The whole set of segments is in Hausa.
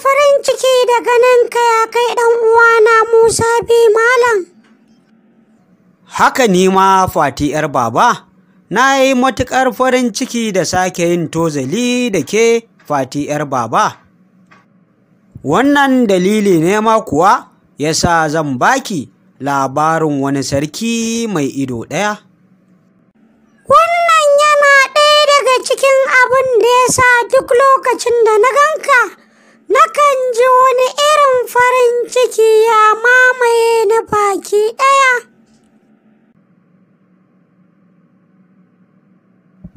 farin ciki da ganin ka ya kai ɗan uwana Musa B. Malam. Haka ni ma Fati 'yar baba, na yi matuƙar farin ciki da sake yin tozali da ke Fati 'yar baba. Wannan dalili ne ma kuwa ya sa zan baki labarin wani sarki mai ido ɗaya. Wannan yana ɗaya daga cikin abin da ya sa duk lokacin da na ganka, nakan ji wani irin farin ciki ya mamaye ni baki ɗaya.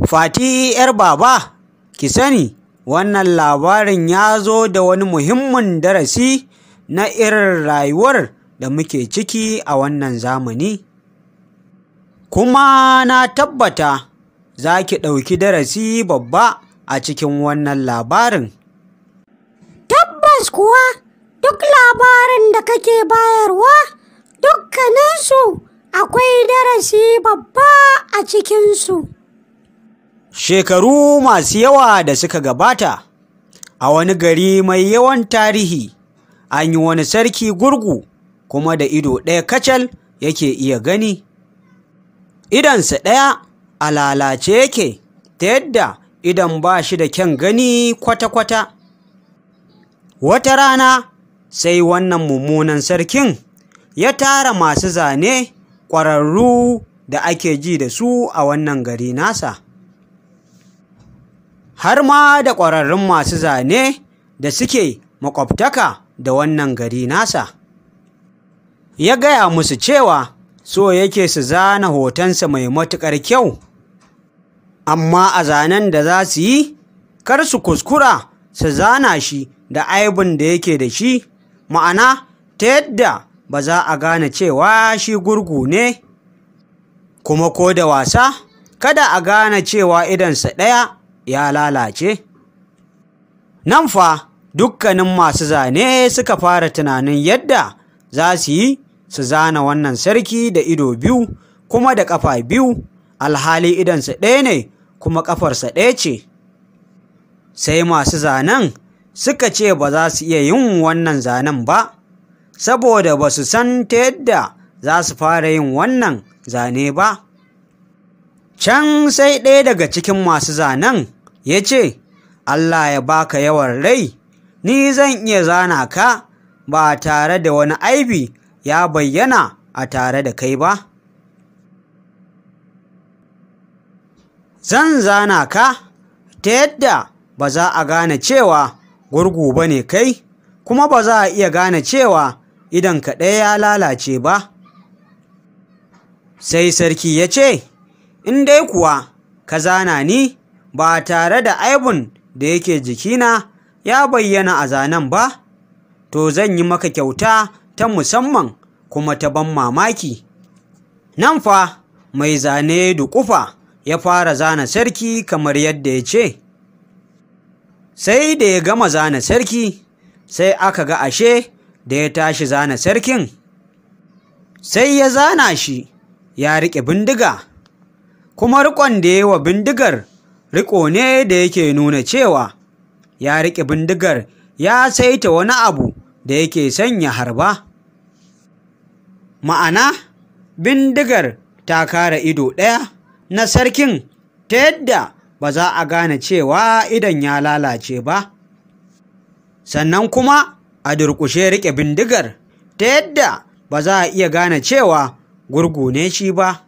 Fati 'yar baba, ki sani wannan labarin ya zo da wani muhimmin darasi na irin rayuwar da muke ciki a wannan zamani. Kuma na tabbata za ki ɗauki darasi babba a cikin wannan labarin. Tabbas kuwa duk labarin da kake bayarwa dukkaninsu akwai darasi babba a cikinsu. Shekaru masu yawa da suka gabata, a wani gari mai yawan tarihi, an yi wani sarki gurgu kuma da ido ɗaya kacal yake iya gani. Idonsa ɗaya a lalace yake ta yadda idon ba shi da kyan gani kwata-kwata. Wata rana sai wannan mummunan sarkin ya tara masu zane ƙwararru da ake ji da su a wannan gari nasa. Har ma da ƙwararrun masu zane da suke maƙwabtaka da wannan gari nasa. Ya gaya musu cewa so yake su zana hotonsa mai matuƙar kyau, amma a zanen da za su yi, kar su kuskura su zana shi da aibin da yake da shi, ma'ana ta yadda ba za a gane cewa shi gurgu ne, kuma ko da wasa kada a gane cewa idonsa ɗaya ya lalace. Nan fa dukkanin masu zane suka fara tunanin yadda za su yi su zana wannan sarki da ido biyu kuma da ƙafa biyu, alhali idonsa ɗaya ne kuma ƙafarsa ɗaya ce. Sai masu zanen suka ce ba za su iya yin wannan zanen ba, saboda ba su san ta yadda za su fara yin wannan zane ba. Can sai ɗaya daga cikin masu zanen ya ce, Allah ya baka yawan rai, ni zan iya zana ka ba tare da wani aibi ya bayyana a tare da kai ba. Zan zana ka ta yadda ba za a gane cewa gurgu ba ne kai, kuma ba za a iya gane cewa idonka ɗaya ya lalace ba. Sai sarki ya ce, in dai kuwa ka zana ni ba tare da aibun da yake jikina ya bayyana a zanen ba, to zan yi maka kyauta ta musamman kuma ta ban mamaki. Nan fa mai zane duƙufa ya fara zana sarki kamar yadda ya ce. Sai da ya gama zana sarki, sai aka ga ashe da ya tashi zana sarkin, sai ya zana shi ya riƙe bindiga. Kuma riƙon da ya wa bindigar riƙo ne da yake nuna cewa ya riƙe bindigar ya saita wani abu da yake sanya harba. Ma'ana, bindigar ta kara ido ɗaya na sarkin ta yadda ba za a gane cewa idon ya lalace ba. Sannan kuma a durƙushe riƙe bindigar ta yadda ba za a iya gane cewa gurgu ne shi ba.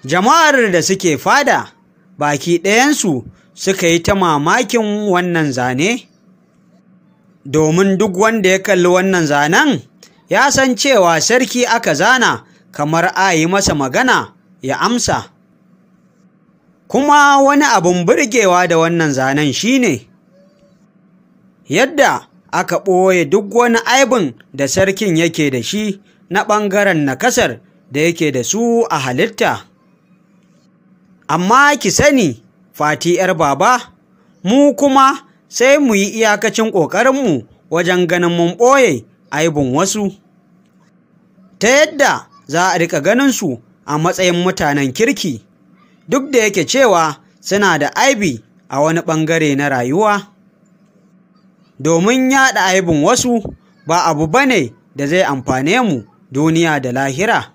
Jama'ar da suke fada baki ɗayansu suka yi ta mamakin wannan zane, domin duk wanda ya kalli wannan zanen ya san cewa sarki aka zana kamar a yi masa magana ya amsa. Kuma wani abin burgewa da wannan zanen shine yadda aka ɓoye duk wani aibin da sarkin yake da shi na ɓangaren nakasar da yake da su a halitta. Amma ki sani, Fati 'yar baba, mu kuma sai mu yi iyakacin ƙoƙarinmu wajen ganin mun ɓoye aibin wasu, ta yadda za a riƙa ganinsu a matsayin mutanen kirki, duk da yake cewa suna da aibi a wani ɓangare na rayuwa. Domin yaɗa aibin wasu ba abu bane da zai amfane mu duniya da lahira.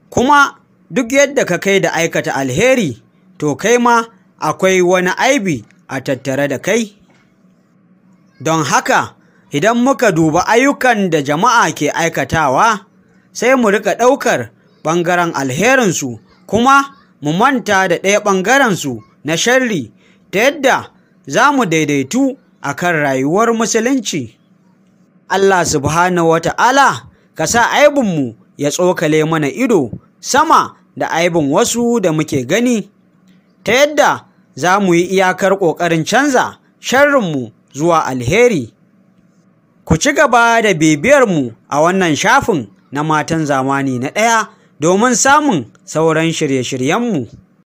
Kuma duk yadda ka kai da aikata alheri, to kai ma akwai wani aibi a tattare da kai. Don haka, idan muka duba ayyukan da jama'a ke aikatawa, sai mu rika ɗaukar ɓangaren alherinsu kuma mu manta da ɗaya ɓangarensu na sharri, ta yadda za mu daidaitu a kan rayuwar musulunci. Allah subhanahu wa ta'ala ka sa aibinmu ya tsokale mana ido sama da aibin wasu da muke gani, ta yadda za mu yi iyakar ƙoƙarin canza sharrinmu zuwa alheri. Ku ci gaba da bibiyarmu a wannan shafin na Matan Zamani na ɗaya domin samun sauran shirye-shiryenmu.